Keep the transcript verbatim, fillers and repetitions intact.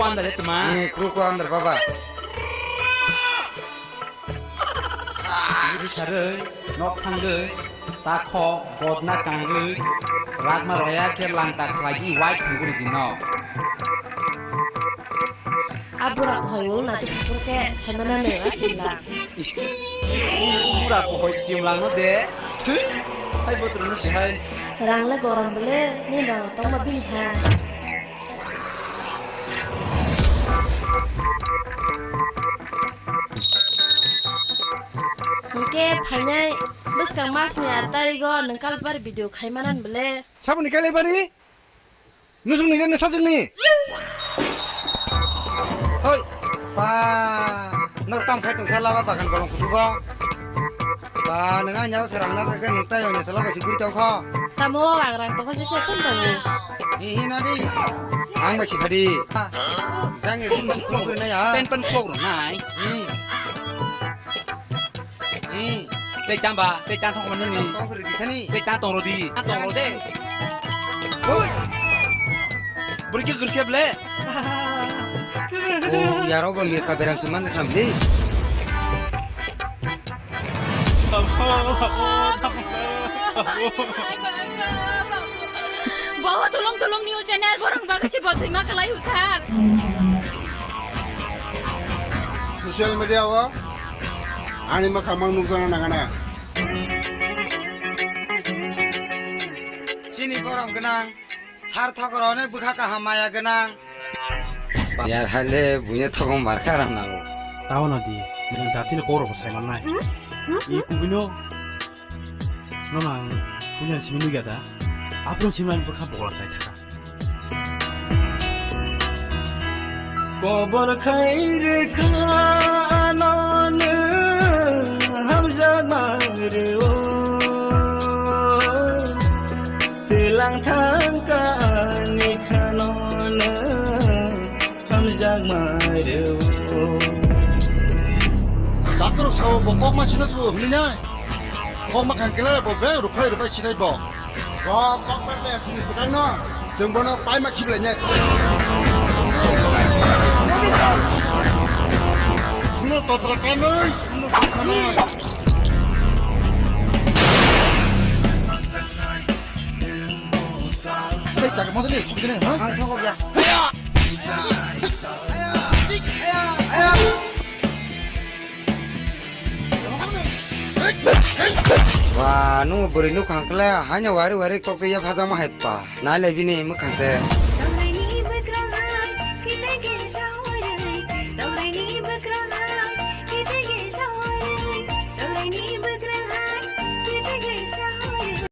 Pandale tma. Ni kru ko andar baba. Ri saroi, nok thangoi, takho, bodna kangoi, ragma roya khe langta khlaigi wai thangoi di nok. A burak hoyo na tu pur ke hemana ne wa sila. Burak ko hoi chim lang no de. Thui. Hai botrun no de hai. Rang le gorom bole, ni rang tong ma bin ha. Hwnkhe phainai bwskang masni aat tarigo nwng kalpar video khaimanan bole. Saboni kailaibari? Nusung ni jani sajwk ni? Hoi, pa, nok tam khai tongsa laba bagan bolong kutugo. Ba, nwng ang yago serang na jaga nwng tai onya sala basi guri tongkho. Tamo ang rang tongkho se se kun tongni. Hi hi na di. Ang basi phadi. Jang e kun kun guri na ya. Pen pen khok rok nai. Hmm. Hmm. Tei tamba, tei tang thok manu ni. Tong guri di sani. Tei tang tong rodi. Tang tong rodi. Hoi. Buri ki guri ke ble. Oh, yaro ba mir ka berang cuman kham di. Bawa tolong tolong news channel borong bagasi botoi ma kalai uthar. Social media o ani makhamang nukjana nangana. Chini borom gwnang, sar thokor onek bwkha kaham maya gwnang. Yar hale buine thokong markha ram nango. Tao na di, nwng datino koro bo sai mannai. I kubino, no nang, punya simi nugya da. Apro simi ani bwkha bola sai thaka. Kobor khai rwkha ano nwng hamjakma rwo. Twilang thangkha ani khano nwng hamjakma rwo. Doctor sao bo kokma sino tu hwnwi nai. Kokma khan kela bo be ruphai ruphai sinai bo. Bo kokma le sini swkang no. Chwng bono paima khiblai nai. Sino totra kanoi, sino kanoi. Hey, jaga mo dili, sini, ha? Ang thok ya. Aya! Aya! Aya! Wa, nung bwrwi nukhang kle, haino wari wari kok ya phajama hai pa. Nai le bini mwkhang se.